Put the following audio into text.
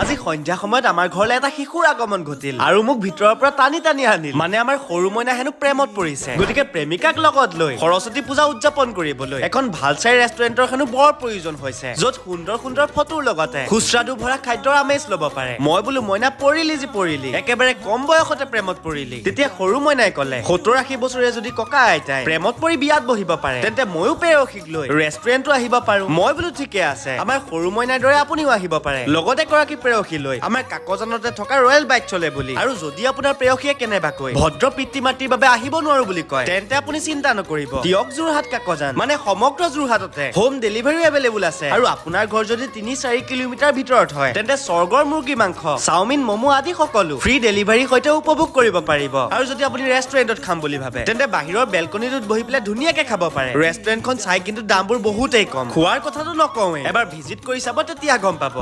আজি সন্ধ্যা সময়ত আমাৰ ঘৰলৈ এটা শিশুৰ আগমন ঘটিল আৰু মোক ভিতৰৰ পৰা টানি টানি আনিল। মানে আমাৰ সৰু মইনা হেনো প্ৰেমত পৰিছে, গতিকে প্ৰেমিকাক লগত লৈ সৰস্বতী পূজা উদযাপন কৰিবলৈ এখন ভাল চাই ৰেষ্টুৰেণ্টৰ হেনো বৰ প্ৰয়োজন হৈছে, য'ত সুন্দৰ সুন্দৰ ফটোৰ লগতে সুস্বাদু ভৰা খাদ্যৰ আমেজ ল'ব পাৰে। মই বোলো, মইনা, পৰিলি যি পৰিলি, একেবাৰে কম বয়সতে প্ৰেমত পৰিলি। তেতিয়া সৰু মইনাই ক'লে, 70-80 বছৰীয়া যদি ককা আইতাই প্ৰেমত পৰি বিয়াত বহিব পাৰে, তেন্তে ময়ো প্ৰেয়সীক লৈ ৰেষ্টুৰেণ্টো আহিব পাৰো। মই বোলো, ঠিকে আছে, আমাৰ সৰু মইনাৰ দৰে আপুনিও আহিব পাৰে লগতে গৰাকী প্ৰেয়সী লৈ আমাৰ কাকজানতে থকা ৰয়েল বাইট চলে বুলি। আৰু যদি আপোনাৰ প্ৰেয়সীয়ে কেনেবাকৈ ভদ্ৰ পিতৃ মাতৃৰ বাবে আহিব নোৱাৰো বুলি কয়, তেন্তে আপুনি চিন্তা নকৰিব। দিয়ক যোৰহাট কাকজান, মানে সমগ্ৰ যোৰহাটতে হোম ডেলিভাৰীও এভেইলেবল আছে। আৰু আপোনাৰ ঘৰ যদি 3-4 কিলোমিটাৰ ভিতৰত হয়, তেন্তে স্বৰ্গৰ মুৰ্গী মাংস, চাওমিন, ম'ম' আদি সকলো ফ্ৰী ডেলিভাৰীৰ সৈতে উপভোগ কৰিব পাৰিব। আৰু যদি আপুনি ৰেষ্টুৰেণ্টত খাম বুলি ভাবে, তেন্তে বাহিৰৰ বেলকনিটোত বহি পেলাই ধুনীয়াকে খাব পাৰে। ৰেষ্টুৰেণ্টখন চাই কিন্তু দামবোৰ বহুতেই কম, খোৱাৰ কথাটো নকওঁৱেই। এবাৰ ভিজিট কৰি চাব, তেতিয়া গম পাব।